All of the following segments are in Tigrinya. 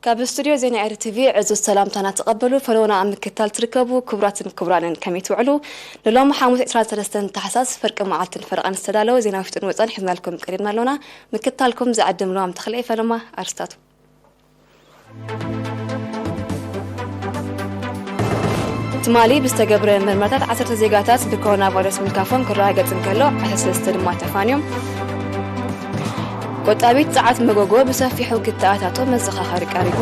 ካብ ስቱድዮ ዜና ኤሪ ቲቪ ዕዙዝ ሰላምታና ተቐበሉ። ፈነወና ኣብ ምክታል ትርከቡ ክቡራትን ክቡራንን ከመይ ትውዕሉ? ንሎሚ ሓሙስ ዕስራን ሰለስተን ታሕሳስ ፍርቂ መዓልትን ፈረቓን ዝተዳለወ ዜና ውሽጥን ወጻን ሒዝናልኩም ቀሪብና ኣሎና። ምክታልኩም ዝዕድም ለዋም ተኽለ ፈለማ። ኣርስታቱ ትማሊ ብዝተገብረ ምርመራታት ዓሰርተ ዜጋታት ብኮሮና ቫይረስ ምልካፎም ክረጋገጽ እንከሎ ዓሰርተ ሰለስተ ድማ ተፋንዮም። ቆጣቢት ጸዓት መጎጎ ብሰፊሑ ክተኣታቶ መዘኻኸሪ ቀሪቡ።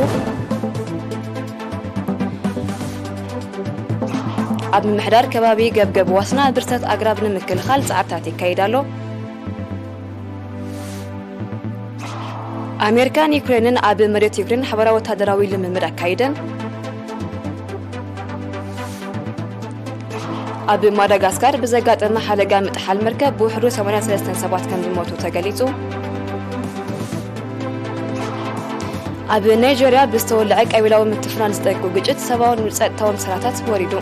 ኣብ ምምሕዳር ከባቢ ገብገብ ዋስና ብርሰት ኣግራብ ንምክልኻል ጻዕርታት ይካየድ ኣሎ። ኣሜሪካን ዩክሬንን ኣብ መሬት ዩክሬን ሓበራዊ ወታደራዊ ልምምድ ኣካይደን። ኣብ ማዳጋስካር ብዘጋጠመ ሓደጋ ምጥሓል መርከብ ብውሕዱ ሰማንያን ሰለስተን ሰባት ከም ዝሞቱ ተገሊጹ። ኣብ ናይጀርያ ብዝተወልዐ ቀቢላዊ ምትፍናን ዝጠንቁ ግጭት ሰብኣውን ጸጥታውን ስራታት ወሪዱ።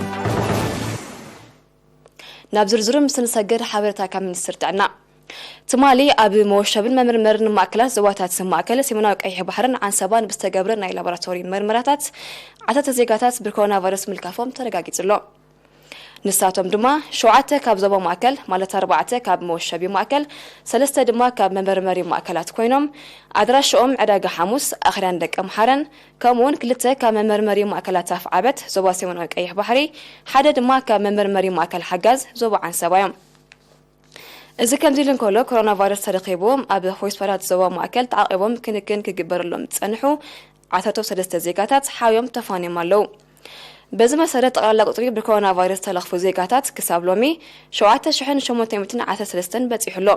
ናብ ዝርዝሩ ምስ ንሰግር ሓበሬታ ካብ ሚኒስትር ጥዕና። ትማሊ ኣብ መወሸብን መመርመርን ማእከላት ዞባታት ማእከል ሰሜናዊ ቀይሕ ባሕርን ዓንሰባን ብዝተገብረ ናይ ላቦራቶሪ መርመራታት ዓሰርተ ዜጋታት ብኮሮና ቫይረስ ምልካፎም ተረጋጊጹ ኣሎ። ንሳቶም ድማ ሸውዓተ ካብ ዞባ ማእከል፣ ማለት ኣርባዕተ ካብ መወሸቢ ማእከል፣ ሰለስተ ድማ ካብ መመርመሪ ማእከላት ኮይኖም ኣድራሽኦም ዕዳጋ ሓሙስ፣ ኣኽርያን ደቀ ምሓረን፣ ከምኡውን ክልተ ካብ መመርመሪ ማእከላት ኣፍዓበት ዞባ ሰሜናዊ ቀይሕ ባሕሪ፣ ሓደ ድማ ካብ መመርመሪ ማእከል ሓጋዝ ዞባ ዓንሰባ እዮም። እዚ ከምዚ ኢሉ እንከሎ፣ ኮሮና ቫይረስ ተረኺብዎም ኣብ ሆስፒታላት ዞባ ማእከል ተዓቒቦም ክንክን ክግበረሎም ዝጸንሑ ዓሰርተ ሰለስተ ዜጋታት ሓውዮም ተፋንዮም ኣለዉ። በዚ መሰረት፣ ጠቕላላ ቁጽሪ ብኮሮና ቫይረስ ዝተለኽፉ ዜጋታት ክሳብ ሎሚ ሸውዓተ ሽሕን ሸሞንተ ሚእትን ዓሰርተ ሰለስተን በጺሑ ኣሎ።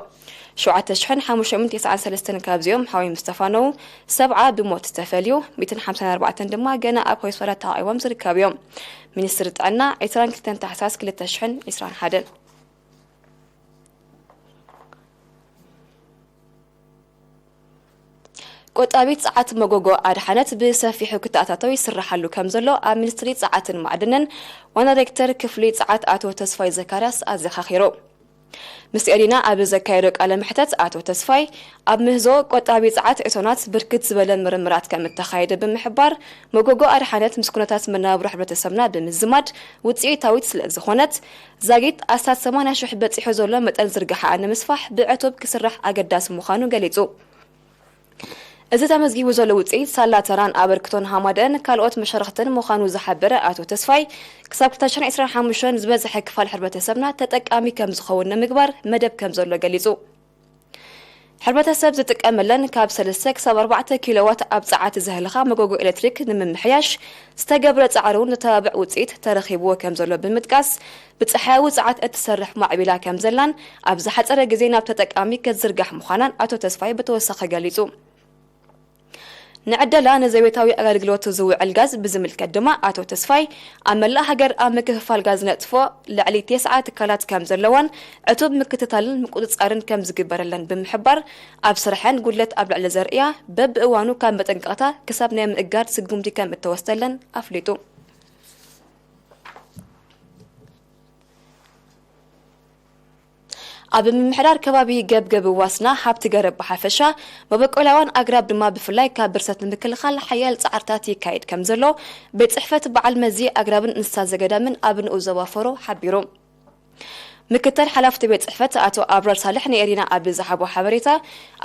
ሸውዓተ ሽሕን ሓሙሽተ ሚእትን ተስዓን ሰለስተን ካብዚኦም ሓውዮም ዝተፋነዉ፣ ሰብዓ ብሞት ዝተፈልዩ፣ ሚእትን ሓምሳን ኣርባዕተን ድማ ገና ኣብ ሆስፒታላት ተዓቒቦም ዝርከቡ እዮም። ሚኒስትሪ ጥዕና፣ ዕስራን ክልተን ታሕሳስ ክልተ ሽሕን ዕስራን ሓደን። ቆጣቢት ጸዓት መጎጎ ኣድሓነት ብሰፊሑ ክተኣታተው ይስራሓሉ ከም ዘሎ ኣብ ሚኒስትሪ ጸዓትን ማዕድንን ዋና ዳይሬክተር ክፍሊ ጸዓት ኣቶ ተስፋይ ዘካርያስ ኣዘኻኺሩ። ምስ ኤሪና ኣብ ዘካየዶ ቃለ መሕተት ኣቶ ተስፋይ ኣብ ምህዞ ቆጣቢ ጸዓት እቶናት ብርክት ዝበለ ምርምራት ከም እተኻየደ ብምሕባር፣ መጎጎ ኣድሓነት ምስ ኩነታት መነባብሮ ሕብረተሰብና ብምዝማድ ውጽኢታዊት ስለ ዝኾነት፣ ዛጊት ኣስታት ሰማንያ ሽሕ በጺሑ ዘሎ መጠን ዝርግሓኣ ንምስፋሕ ብዕቱብ ክስራሕ ኣገዳሲ ምዃኑ ገሊጹ። እዚ ተመዝጊቡ ዘሎ ውጽኢት ሳላ ተራን ኣበርክቶን ሃማደአን ካልኦት መሻርኽትን ምዃኑ ዝሓበረ ኣቶ ተስፋይ፣ ክሳብ ክልተ ሽሕን ዕስራን ሓሙሽተን ዝበዝሐ ክፋል ሕብረተሰብና ተጠቃሚ ከም ዝኸውን ንምግባር መደብ ከም ዘሎ ገሊጹ። ሕብረተሰብ ዝጥቀመለን ካብ ሰለስተ ክሳብ ኣርባዕተ ኪሎዋት ኣብ ጸዓት ዘህልኻ መጎጎ ኤሌክትሪክ ንምምሕያሽ ዝተገብረ ጻዕሪ እውን ዘተባብዕ ውጽኢት ተረኺብዎ ከም ዘሎ ብምጥቃስ፣ ብጸሓያዊ ጸዓት እትሰርሕ ማዕቢላ ከም ዘላን ኣብ ዝሓጸረ ግዜ ናብ ተጠቃሚ ክትዝርጋሕ ምዃናን ኣቶ ተስፋይ ብተወሳኺ ገሊጹ። ንዕደላ ንዘቤታዊ ኣገልግሎት ዝውዕል ጋዝ ብዝምልከት ድማ ኣቶ ተስፋይ፣ ኣብ መላእ ሃገር ኣብ ምክፍፋል ጋዝ ዝነጥፎ ልዕሊ ተስዓ ትካላት ከም ዘለዋን ዕቱብ ምክትታልን ምቁጽጻርን ከም ዝግበረለን ብምሕባር፣ ኣብ ስርሐን ጉድለት ኣብ ልዕሊ ዘርእያ በብእዋኑ ካብ መጠንቀቕታ ክሳብ ናይ ምእጋድ ስጉምቲ ከም እተወስደለን ኣፍሊጡ። ኣብ ምምሕዳር ከባቢ ገብገብ ዋስና ሃብቲ ገረብ ብሓፈሻ፣ መበቆላውያን ኣግራብ ድማ ብፍላይ ካብ ብርሰት ንምክልኻል ሓያል ጻዕርታት ይካየድ ከም ዘሎ ቤት ጽሕፈት በዓል መዚ ኣግራብን እንስሳ ዘገዳምን ኣብ ንኡስ ዞባ ፈሮ ሓቢሩ። ምክትል ሓላፍቲ ቤት ጽሕፈት ኣቶ ኣብራር ሳልሕ ንኤሪና ኣብ ዝሃቦ ሓበሬታ፣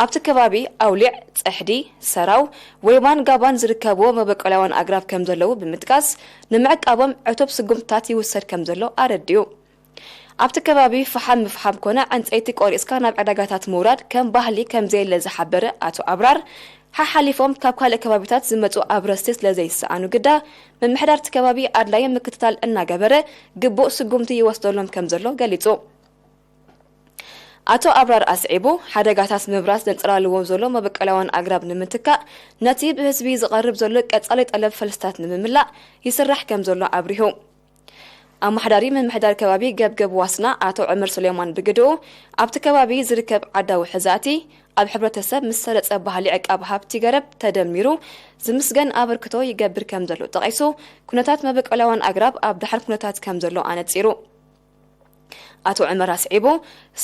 ኣብቲ ከባቢ ኣውሊዕ፣ ጽሕዲ፣ ሰራው፣ ወይባን ጋባን ዝርከብዎ መበቆላውያን ኣግራብ ከም ዘለዉ ብምጥቃስ፣ ንምዕቃቦም ዕቱብ ስጉምትታት ይውሰድ ከም ዘሎ ኣረዲኡ። ኣብቲ ከባቢ ፈሓም ምፍሓም ኮነ ዕንጸይቲ ቆሪጽካ ናብ ዕዳጋታት ምውራድ ከም ባህሊ ከም ዘየለ ዝሓበረ ኣቶ ኣብራር፣ ሓሓሊፎም ካብ ካልእ ከባቢታት ዝመጹ ኣብረስቲ ስለ ዘይሰኣኑ ግዳ፣ ምምሕዳር እቲ ከባቢ ኣድላዪ ምክትታል እናገበረ ግቡእ ስጉምቲ ይወስደሎም ከም ዘሎ ገሊጹ። ኣቶ ኣብራር ኣስዒቡ፣ ሓደጋታት ምብራስ ዘንጸላልዎ ዘሎ መበቆላውያን ኣግራብ ንምትካእ፣ ነቲ ብህዝቢ ዝቐርብ ዘሎ ቀጻሊ ጠለብ ፈልስታት ንምምላእ ይስራሕ ከም ዘሎ ኣብሪሁ። ኣመሓዳሪ ምምሕዳር ከባቢ ገብገብ ዋስና ኣቶ ዑመር ሱሌማን ብግድኡ፣ ኣብቲ ከባቢ ዝርከብ ዓዳዊ ሕዛእቲ ኣብ ሕብረተሰብ ምስ ሰረጸ ባህሊ ዕቃብ ሃብቲ ገረብ ተደሚሩ ዝምስገን ኣበርክቶ ይገብር ከም ዘሎ ጠቒሱ፣ ኩነታት መበቆላውያን ኣግራብ ኣብ ደሓን ኩነታት ከም ዘሎ ኣነጺሩ። ኣቶ ዑመር ኣስዒቡ፣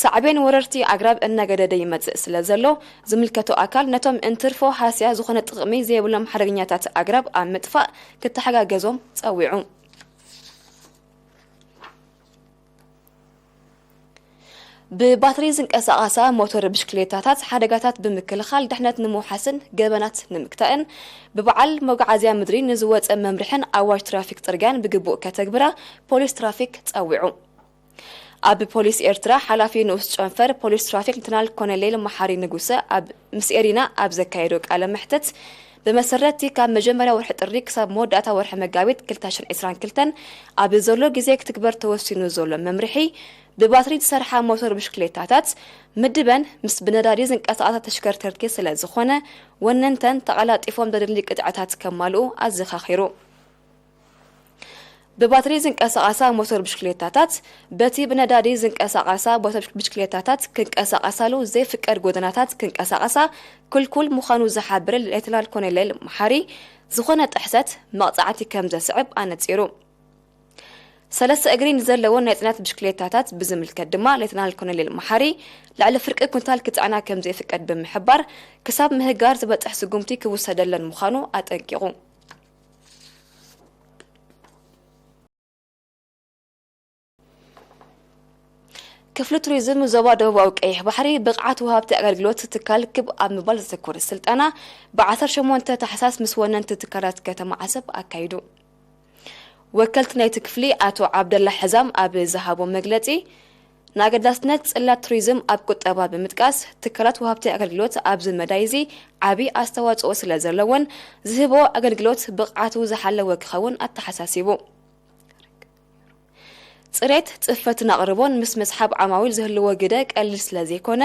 ሳዕቤን ወረርቲ ኣግራብ እናገደደ ይመጽእ ስለ ዘሎ፣ ዝምልከቶ ኣካል ነቶም እንትርፎ ሃስያ ዝኾነ ጥቕሚ ዘይብሎም ሓደገኛታት ኣግራብ ኣብ ምጥፋእ ክተሓጋገዞም ጸዊዑ። ብባትሪ ዝንቀሳቐሳ ሞተር ብሽክሌታታት ሓደጋታት ብምክልኻል ድሕነት ንምውሓስን ገበናት ንምክታእን ብበዓል መጓዓዝያ ምድሪ ንዝወፀ መምርሕን ኣዋጅ ትራፊክ ፅርግያን ብግቡእ ከተግብራ ፖሊስ ትራፊክ ፀዊዑ። ኣብ ፖሊስ ኤርትራ ሓላፊ ንኡስ ጨንፈር ፖሊስ ትራፊክ ሌተናል ኮሎኔል መሓሪ ንጉሰ ኣብ ምስ ኤሪና ኣብ ዘካየዶ ቃለ መሕትት፣ ብመሰረትቲ ካብ መጀመርያ ወርሒ ጥሪ ክሳብ መወዳእታ ወርሒ መጋቢት ክልተ ሽሕን ዕስራን ክልተን ኣብ ዘሎ ግዜ ክትግበር ተወሲኑ ዘሎ መምርሒ፣ ብባትሪ ዝሰርሓ ሞተር ብሽክሌታታት ምድበን ምስ ብነዳዲ ዝንቀሳቐሳ ተሽከርከርቲ ስለ ዝኾነ፣ ወነንተን ተቐላጢፎም ዘድሊ ቅጥዕታት ከማልኡ ኣዘኻኺሩ። ብባትሪ ዝንቀሳቐሳ ሞተር ብሽክሌታታት፣ በቲ ብነዳዲ ዝንቀሳቐሳ ሞተር ብሽክሌታታት ክንቀሳቐሳሉ ዘይፍቀድ ጎደናታት ክንቀሳቐሳ ክልኩል ምዃኑ ዝሓበረ ሌተናል ኮሎኔል መሓሪ፣ ዝኾነ ጥሕሰት መቕጻዕቲ ከም ዘስዕብ ኣነጺሩ። ሰለስተ እግሪ ንዘለወን ናይ ጽዕነት ብሽክሌታታት ብዝምልከት ድማ ሌተናል ኮሎኔል መሓሪ፣ ልዕሊ ፍርቂ ኩንታል ክጽዕና ከም ዘይፍቀድ ብምሕባር፣ ክሳብ ምህጋር ዝበጽሕ ስጉምቲ ክውሰደለን ምዃኑ ኣጠንቂቑ። ክፍሊ ቱሪዝም ዞባ ደቡባዊ ቀይሕ ባሕሪ ብቕዓት ወሃብቲ ኣገልግሎት ትካል ክብ ኣብ ምባል ዘተኮረ ስልጠና ብ ዓሰርተ ሸሞንተ ታሕሳስ ምስ ወነንቲ ትካላት ከተማ ዓሰብ ኣካይዱ። ወከልቲ ናይቲ ክፍሊ ኣቶ ዓብደላ ሕዛም ኣብ ዝሃቦ መግለጺ፣ ንኣገዳስነት ጽላት ቱሪዝም ኣብ ቁጠባ ብምጥቃስ፣ ትካላት ወሃብቲ ኣገልግሎት ኣብዚ መዳይ እዚ ዓቢ ኣስተዋጽኦ ስለ ዘለዎን ዝህቦ ኣገልግሎት ብቕዓቱ ዝሓለወ ክኸውን ኣተሓሳሲቡ። ጽሬት፣ ጽፈትን ኣቕርቦን ምስ ምስሓብ ዓማዊል ዝህልዎ ግደ ቀሊል ስለ ዘይኮነ፣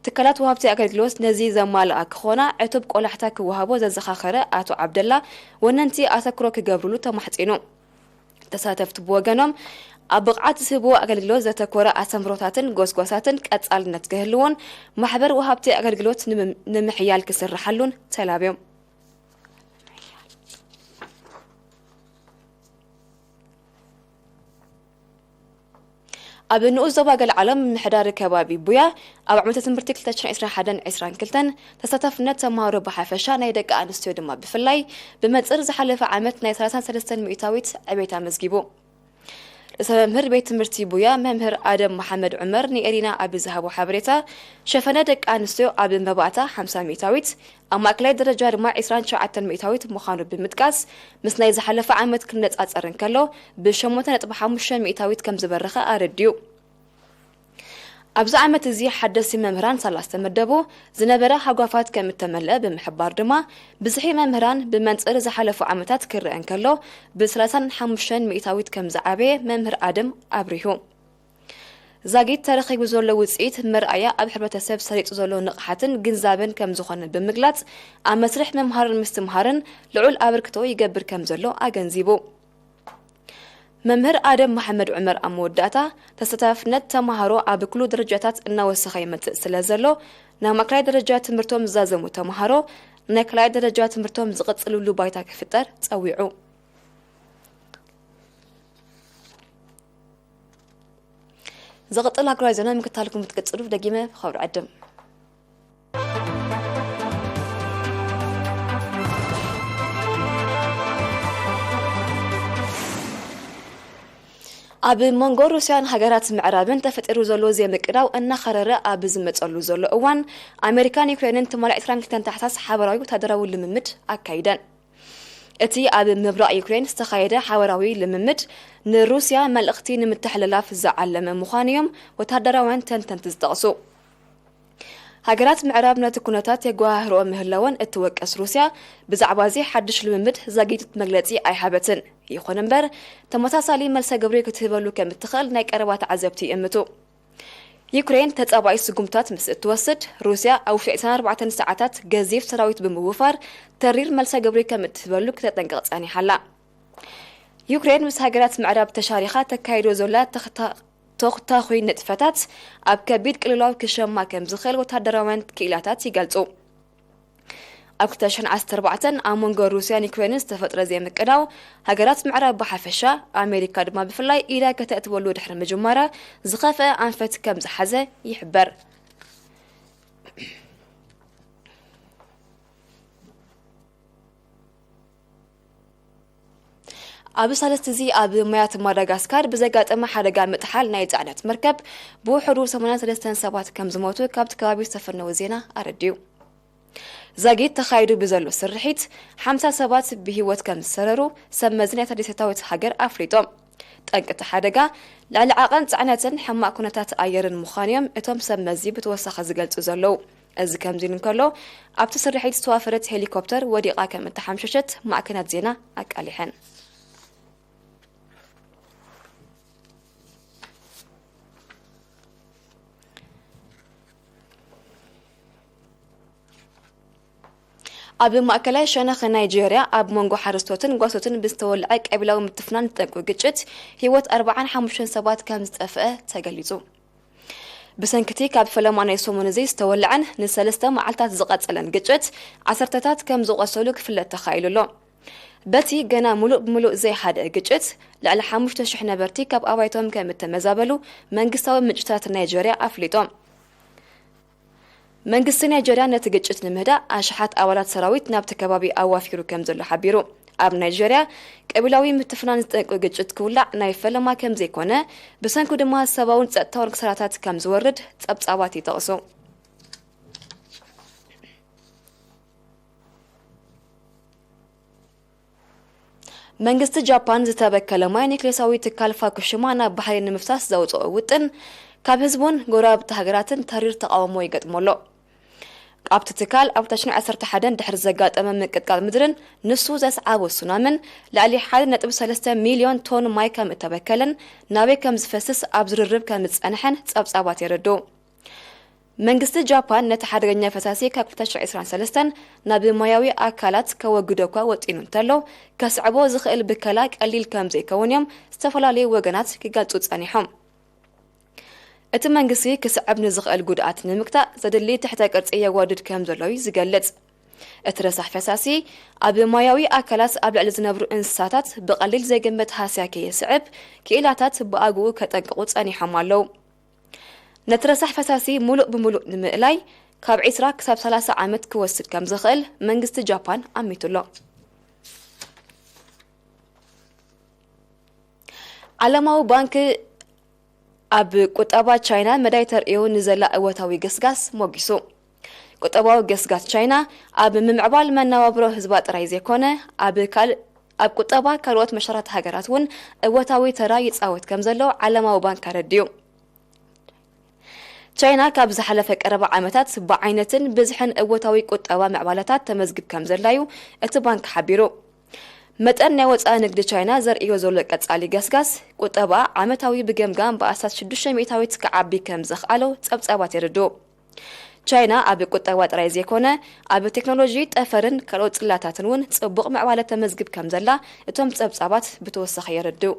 ትካላት ወሃብቲ ኣገልግሎት ነዚ ዘማልኣ ክኾና ዕቱብ ቆላሕታ ክወሃቦ ዘዘኻኸረ ኣቶ ዓብደላ፣ ወነንቲ ኣተኩሮ ክገብርሉ ተማሕጺኑ። ተሳተፍቲ ብወገኖም፣ ኣብ ብቕዓት ዝህብዎ ኣገልግሎት ዘተኮረ ኣስተምህሮታትን ጎስጓሳትን ቀጻልነት ክህልዎን ማሕበር ወሃብቲ ኣገልግሎት ንምም- ንምሕያል ክስርሓሉን ተላብዮም። ኣብ ንኡስ ዞባ ገልዓሎም ምምሕዳር ከባቢ ቡያ፣ ኣብ ዓመተ ትምህርቲ ክልተ ሽሕን ዕስራን ሓደን ዕስራን ክልተን ተሳታፍነት ተምሃሮ ብሓፈሻ ናይ ደቂ ኣንስትዮ ድማ ብፍላይ ብመጽር ዝሓለፈ ዓመት ናይ ሰላሳን ሰለስተን ሚእታዊት ዕቤት ኣመዝጊቡ። ርእሰ መምህር ቤት ትምህርቲ ቡያ መምህር ኣደም መሓመድ ዑመር ንኤሪና ኣብ ዝሃቦ ሓበሬታ፣ ሸፈነ ደቂ ኣንስትዮ ኣብ መባእታ ሓምሳ ሚእታዊት፣ ኣብ ማእከላይ ደረጃ ድማ ዕስራን ትሽዓተን ሚእታዊት ምዃኑ ብምጥቃስ፣ ምስ ናይ ዝሓለፈ ዓመት ክነጻጸር እንከሎ፣ ብሸሞንተ ነጥቢ ሓሙሽተ ሚእታዊት ከም ዝበረኸ ኣረዲኡ። ኣብዚ ዓመት እዚ ሓደስቲ መምህራን ሳላ ዝተመደቡ ዝነበረ ሃጓፋት ከም እተመልአ ብምሕባር ድማ፣ ብዝሒ መምህራን ብመንጽር ዝሓለፉ ዓመታት ክረአ እንከሎ፣ ብሰላሳን ሓሙሽተን ሚእታዊት ከም ዝዓበየ መምህር ኣደም ኣብሪሁ። ዛጊት ተረኺቡ ዘሎ ውጽኢት መርኣያ ኣብ ሕብረተሰብ ሰሪጹ ዘሎ ንቕሓትን ግንዛበን ከም ዝኾነ ብምግላጽ፣ ኣብ መስርሕ ምምሃርን ምስትምሃርን ልዑል ኣበርክቶ ይገብር ከም ዘሎ ኣገንዚቡ። መምህር ኣደም መሓመድ ዑመር ኣብ መወዳእታ፣ ተሳታፍነት ተምሃሮ ኣብ ኩሉ ደረጃታት እናወሰኸ ይመጽእ ስለ ዘሎ፣ ናብ ማእከላይ ደረጃ ትምህርቶም ዝዛዘሙ ተምሃሮ ናይ ካልኣይ ደረጃ ትምህርቶም ዝቕጽልሉ ባይታ ክፍጠር ጸዊዑ። ዝቕጽል ሃገራዊ ዜና ምክታልኩም ክትቅጽሉ ደጊመ ብኸብሪ ዕድም። ኣብ መንጎ ሩስያን ሃገራት ምዕራብን ተፈጢሩ ዘሎ ዘይምቅዳው እናኸረረ ኣብ ዝመጸሉ ዘሎ እዋን፣ ኣሜሪካን ዩክሬንን ትማሊ ዕስራን ክልተን ታሕሳስ ሓበራዊ ወታደራዊ ልምምድ ኣካይደን። እቲ ኣብ ምብራቕ ዩክሬን ዝተኻየደ ሓበራዊ ልምምድ ንሩስያ መልእኽቲ ንምትሕልላፍ ዝዓለመ ምዃኑ እዮም ወታደራውያን ተንተንቲ ዝጠቕሱ። ሃገራት ምዕራብ ነቲ ኩነታት የጓሃህርኦ ምህላወን እትወቅስ ሩስያ፣ ብዛዕባ እዚ ሓድሽ ልምምድ ዛጊት መግለጺ ኣይሃበትን። ይኹን እምበር፣ ተመሳሳሊ መልሰ ግብሪ ክትህበሉ ከም እትኽእል ናይ ቀረባ ተዓዘብቲ ይእምቱ። ዩክሬን ተጻባኢ ስጉምታት ምስ እትወስድ፣ ሩስያ ኣብ ውሽጢ ዕስራን ኣርባዕተን ሰዓታት ገዚፍ ሰራዊት ብምውፋር ተሪር መልሰ ግብሪ ከም እትህበሉ ክተጠንቅቕ ጸኒሓ ኣላ። ዩክሬን ምስ ሃገራት ምዕራብ ተሻሪኻ ተካይዶ ዘላ ተኽታ-፣ ተኹታኹይ ንጥፈታት ኣብ ከቢድ ቅልውላው ክሸማ ከም ዝኽእል ወታደራውያን ክኢላታት ይገልጹ። ኣብ ክልተ ሽሕን ዓሰርተ ኣርባዕተን ኣብ መንጎ ሩስያን ዩክሬንን ዝተፈጥረ ዘይምቅዳው፣ ሃገራት ምዕራብ ብሓፈሻ፣ ኣሜሪካ ድማ ብፍላይ ኢዳ ከተእትወሉ ድሕሪ ምጅማራ፣ ዝኸፍአ ኣንፈት ከም ዝሓዘ ይሕበር። ኣብ ሳልስቲ እዚ ኣብ ማያት ማዳጋስካር ብዘጋጠመ ሓደጋ ምጥሓል ናይ ጽዕነት መርከብ ብውሕዱ ሰማንያን ሰለስተን ሰባት ከም ዝሞቱ ካብቲ ከባቢ ዝተፈነወ ዜና ኣረዲኡ። ዛጊት ተኻይዱ ብዘሎ ስርሒት ሓምሳ ሰባት ብህይወት ከም ዝሰረሩ ሰብ መዚ ናይታ ደሴታዊት ሃገር ኣፍሊጦም። ጠንቂ እቲ ሓደጋ ልዕሊ ዓቐን ጽዕነትን ሕማቕ ኩነታት ኣየርን ምዃኑ እዮም እቶም ሰብ መዚ ብተወሳኺ ዝገልጹ ዘለዉ። እዚ ከምዚ ኢሉ እንከሎ፣ ኣብቲ ስርሒት ዝተዋፈረት ሄሊኮፕተር ወዲቓ ከም እተሓምሸሸት ማዕከናት ዜና ኣቃሊሐን። ኣብ ማእከላይ ሸነኽ ናይጄርያ ኣብ መንጎ ሓረስቶትን ጓሶትን ብዝተወልዐ ቀቢላዊ ምትፍናን ዝጠንቁ ግጭት ህይወት ኣርባዓን ሓሙሽተን ሰባት ከም ዝጠፍአ ተገሊጹ። ብሰንክቲ ካብ ፈለማ ናይ ሰሙን እዚ ዝተወልዐን ንሰለስተ መዓልታት ዝቐጸለን ግጭት ዓሰርተታት ከም ዝቖሰሉ ክፍለጥ ተኻኢሉ ኣሎ። በቲ ገና ሙሉእ ብሙሉእ ዘይሓድአ ግጭት ልዕሊ ሓሙሽተ ሽሕ ነበርቲ ካብ ኣባይቶም ከም እተመዛበሉ መንግስታዊ ምንጭታት ናይጄርያ ኣፍሊጦም። መንግስቲ ናይጀርያ ነቲ ግጭት ንምህዳእ ኣሽሓት ኣባላት ሰራዊት ናብቲ ከባቢ ኣዋፊሩ ከም ዘሎ ሓቢሩ። ኣብ ናይጀርያ ቀቢላዊ ምትፍናን ዝጠንቁ ግጭት ክውላዕ ናይ ፈለማ ከም ዘይኮነ፣ ብሰንኩ ድማ ሰብኣውን ጸጥታውን ክሳራታት ከም ዝወርድ ጸብጻባት ይጠቕሱ። መንግስቲ ጃፓን ዝተበከለ ማይ ኒክሌሳዊ ትካል ፋኩሽማ ናብ ባሕሪ ንምፍሳስ ዘውፅኦ ውጥን ካብ ህዝቡን ጎረባብቲ ሃገራትን ተሪር ተቃውሞ ይገጥሞ ኣሎ። ኣብቲ ትካል ኣብ ታሽኖ ዓሰርተ ሓደ ድሕሪ ዘጋጠመ ምንቅጥቃጥ ምድርን ንሱ ዘስዓቦ ሱናምን ልዕሊ ሓደ ነጥቢ ሰለስተ ሚልዮን ቶን ማይ ከም እተበከለን ናበይ ከም ዝፈስስ ኣብ ዝርርብ ከም ዝጸንሐን ጸብጻባት የረድኡ። መንግስቲ ጃፓን ነቲ ሓደገኛ ፈሳሲ ካብ ክልተ ሽሕ ዕስራን ሰለስተን ናብ ማያዊ ኣካላት ከወግዶ እኳ ወጢኑ እንተሎ፣ ከስዕቦ ዝኽእል ብከላ ቀሊል ከም ዘይከውን እዮም ዝተፈላለዩ ወገናት ክገልጹ ጸኒሖም። እቲ መንግስቲ ክስዕብ ንዝኽእል ጉድኣት ንምግታእ ዘድሊ ትሕተ ቅርጺ የዋድድ ከም ዘሎ እዩ ዝገልጽ። እቲ ረሳሕ ፈሳሲ ኣብ ማያዊ ኣካላት ኣብ ልዕሊ ዝነብሩ እንስሳታት ብቐሊል ዘይግመት ሃስያ ከየስዕብ ክኢላታት ብኣግኡ ከጠንቅቑ ጸኒሖም ኣለዉ። ነቲ ረሳሕ ፈሳሲ ሙሉእ ብሙሉእ ንምእላይ ካብ ዕስራ ክሳብ ሰላሳ ዓመት ክወስድ ከም ዝኽእል መንግስቲ ጃፓን ኣሚቱ ኣሎ። ዓለማዊ ባንክ ኣብ ቁጠባ ቻይና መዳይ ተርእዮ ንዘላ እወታዊ ገስጋስ ሞጊሱ። ቁጠባዊ ገስጋስ ቻይና ኣብ ምምዕባል መነባብሮ ህዝባ ጥራይ ዘይኮነ፣ ኣብ ካልእ ኣብ ቁጠባ ካልኦት መሻራት ሃገራት እውን እወታዊ ተራ ይጻወት ከም ዘሎ ዓለማዊ ባንክ ኣረዲኡ። ቻይና ካብ ዝሓለፈ ቀረባ ዓመታት ብዓይነትን ብዝሕን እወታዊ ቁጠባ ምዕባለታት ተመዝግብ ከም ዘላዩ እቲ ባንክ ሓቢሩ። መጠን ናይ ወፃኢ ንግዲ ቻይና ዘርእዮ ዘሎ ቀጻሊ ገስጋስ ቁጠባ ዓመታዊ ብገምጋም ብኣስታት ሽዱሽተ ሚእታዊት ክዓቢ ከም ዘኽኣሎ ጸብጻባት የረድኡ። ቻይና ኣብ ቁጠባ ጥራይ ዘይኮነ ኣብ ቴክኖሎጂ፣ ጠፈርን ካልኦት ጽላታትን እውን ጽቡቕ ምዕባለ ተመዝግብ ከም ዘላ እቶም ጸብጻባት ብተወሳኺ የረድኡ።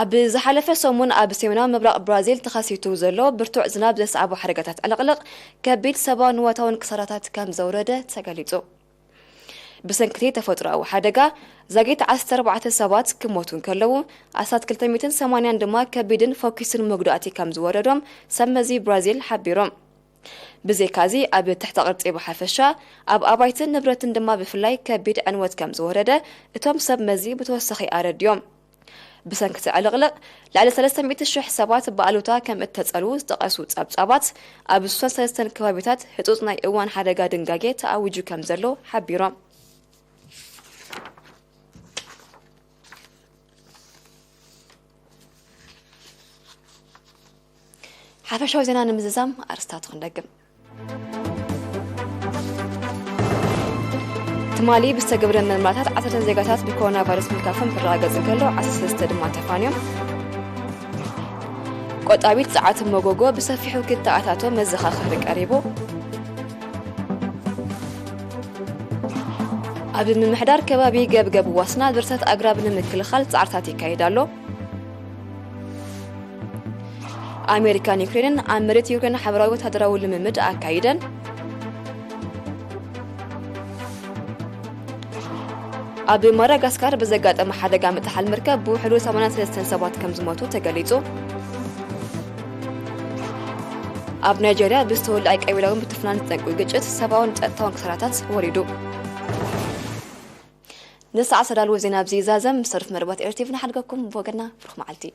ኣብ ዝሓለፈ ሰሙን ኣብ ሰሜናዊ ምብራቕ ብራዚል ተኸሲቱ ዘሎ ብርቱዕ ዝናብ ዘስዓቦ ሓደጋታት ዕልቕልቕ ከቢድ ሰብኣውን ንዋታውን ክሳራታት ከም ዘውረደ ተገሊጹ። ብሰንክቲ ተፈጥሮኣዊ ሓደጋ ዛጊት ዓሰርተ ኣርባዕተ ሰባት ክሞቱ እንከለዉ፣ ኣስታት ክልተ ሚእትን ሰማንያን ድማ ከቢድን ፈኲስን መጉዳእቲ ከም ዝወረዶም ሰብ መዚ ብራዚል ሓቢሮም። ብዘይካዚ ኣብ ትሕተ ቅርጺ ብሓፈሻ ኣብ ኣባይትን ንብረትን ድማ ብፍላይ ከቢድ ዕንወት ከም ዝወረደ እቶም ሰብ መዚ ብተወሳኺ ኣረድዮም። ብሰንኪ እቲ ዕልቕልቕ ልዕሊ ሰለስተ ሚእቲ ሽሕ ሰባት ብኣሉታ ከም እተጸልዉ ዝጠቐሱ ጸብጻባት፣ ኣብ ሱሳን ሰለስተን ከባቢታት ህጹጽ ናይ እዋን ሓደጋ ድንጋጌ ተኣዊጁ ከም ዘሎ ሓቢሮም። ሓፈሻዊ ዜና ንምዝዛም ኣርስታቱ ክንደግም። ትማሊ ብዝተገብረ ምርመራታት ዓሰርተ ዜጋታት ብኮሮና ቫይረስ ምልካፎም ክረጋገጽ እንከሎ፣ ዓሰርተ ሰለስተ ድማ ተፋንዮም። ቆጣቢት ጸዓት መጎጎ ብሰፊሑ ክተኣታቶ መዘኻኸሪ ቀሪቡ። ኣብ ምምሕዳር ከባቢ ገብገብ ዋስና ድርሰት ኣግራብ ንምክልኻል ጻዕርታት ይካየድ ኣሎ። ኣሜሪካን ዩክሬንን ኣብ መሬት ዩክሬን ሓበራዊ ወታደራዊ ልምምድ ኣካይደን። ኣብ ማዳጋስካር ብዘጋጠመ ሓደጋ ምጥሓል መርከብ ብውሕዱ ሰማንያን ሰለስተን ሰባት ከም ዝሞቱ ተገሊጹ። ኣብ ናይጀርያ ብዝተወልዐ ቀቢላውን ብትፍናን ዝጠንቁ ግጭት ሰብኣውን ጸጥታውን ክሳራታት ወሪዱ። ንሰዓት ሰዳልዎ ዜና ኣብዚ ይዛዘም። ምስ ተርፍ መርባት ኤርቲቪ ንሓድገኩም ብወገና ብሩኽ መዓልቲ።